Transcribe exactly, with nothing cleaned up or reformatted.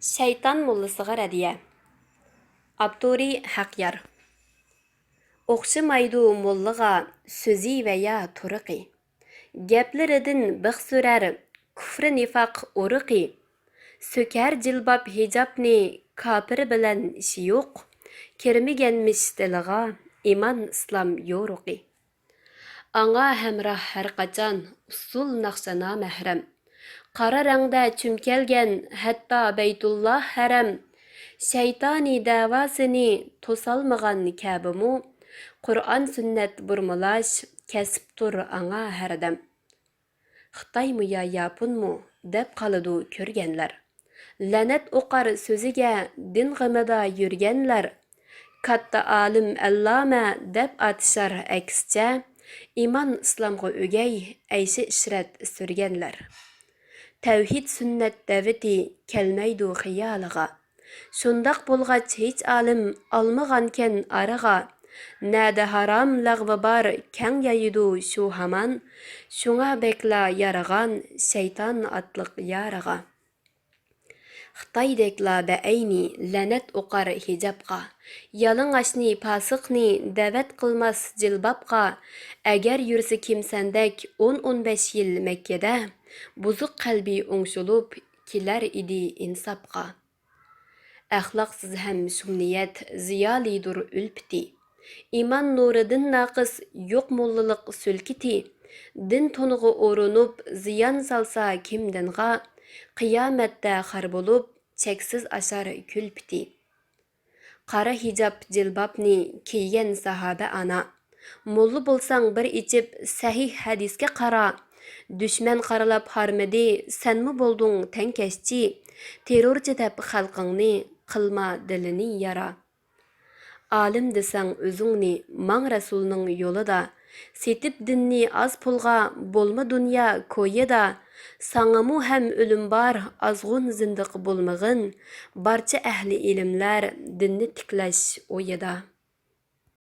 شەيتان موللىسىغا رەددىيە. ئاپتورى: ھەقيار. ئوخشىمايدۇ موللىغا سۆزى ۋە يا تۇرقى. گەپلىرىدىن بىخ سۈرەر كۇفرى نىفاق ئۇرۇقى. سۆكەر جىلباب ھىجابنى، كاپىر بىلەن ئىشى يوق. كىرمىگەنمىش دىلىغا ئىمان ئىسلام يورۇقى. ئاڭا ھەمراھ ھەر قاچان ئۇسسۇل ناخشا نامەھرەم. قارا رەڭدە چۈمكەلگەن ھەتتا بەيتۇللا ھەرەم. شەيتانىي دەۋاسىنى توسالمىغان كەبىمۇ، قۇرئان سۈننەت بۇرمىلاش كەسىپتۇر ئاڭا ھەردەم. خىتايمۇ يا ياپونمۇ دەپ قالىدۇ كۆرگەنلەر. لەنەت ئوقار سۆزىگە دىن غېمىدا يۈرگەنلەر. كاتتا ئالىم ئەللامە دەپ ئاتىشار ئەكسىچە، ئىمان ئىسلامغا ئۆگەي ئەيشى ئىشرەت سۈرگەنلەر. تەۋھىد سۈننەت دەۋىتى كەلمەيدۇ خىيالىغا. شۇنداق بولغاچ ھېچ ئالىم ئالمىغانكەن ئارىغا. نەدە ھارام لەغۋى بار كەڭ يايىدۇ شۇ ھامان. شۇڭا بەكلا يارىغان شەيتان ئاتلىق يارىغا. خىتايدەكلا بەئەينى لەنەت ئوقار ھىجابقا. يالىڭاچنى پاسىقنى دەۋەت قىلماس جىلبابقا. ئەگەر يۈرسە كىم سەندەك ئون، ئون بەش يىل مەككىدە، بۇزۇق قەلبى ئوڭشىلىپ كېلەر ئىدى ئىنساپقا. ئەخلاقسىز ھەم شۇم نىيەت زىيالىيدۇر ئۈلپىتى. ئىمان نۇرىدىن ناقىس يوق موللىلىق سۈلكىتى. دىن تونىغا ئورۇنۇپ زىيان سالسا كىم دىنغا، قىيامەتتە خار بولۇپ چەكسىز ئاشار كۈلپىتى. قارا ھىجاب جىلبابنى كىيگەن ساھابە ئانا. موللا بولساڭ بىر ئېچىپ سەھىھ ھەدىسكە قارا. دۈشمەن قارىلاپ ھارمىدى، سەنمۇ بولدۇڭ تەڭكەشچى. تېررورچى دەپ خەلقىڭنى، قىلما دىلىنى يارا. ئالىم دېسەڭ ئۆزۈڭنى، ماڭ رەسۇلنىڭ يولىدا. سېتىپ دىننى ئاز پۇلغا، بولما دۇنيا كويىدا. ساڭىمۇ ھەم ئۆلۈم بار، ئازغۇن زىندىق بولمىغىن. بارچە ئەھلى ئىلىملەر دىننى تىكلەش ئويىدا.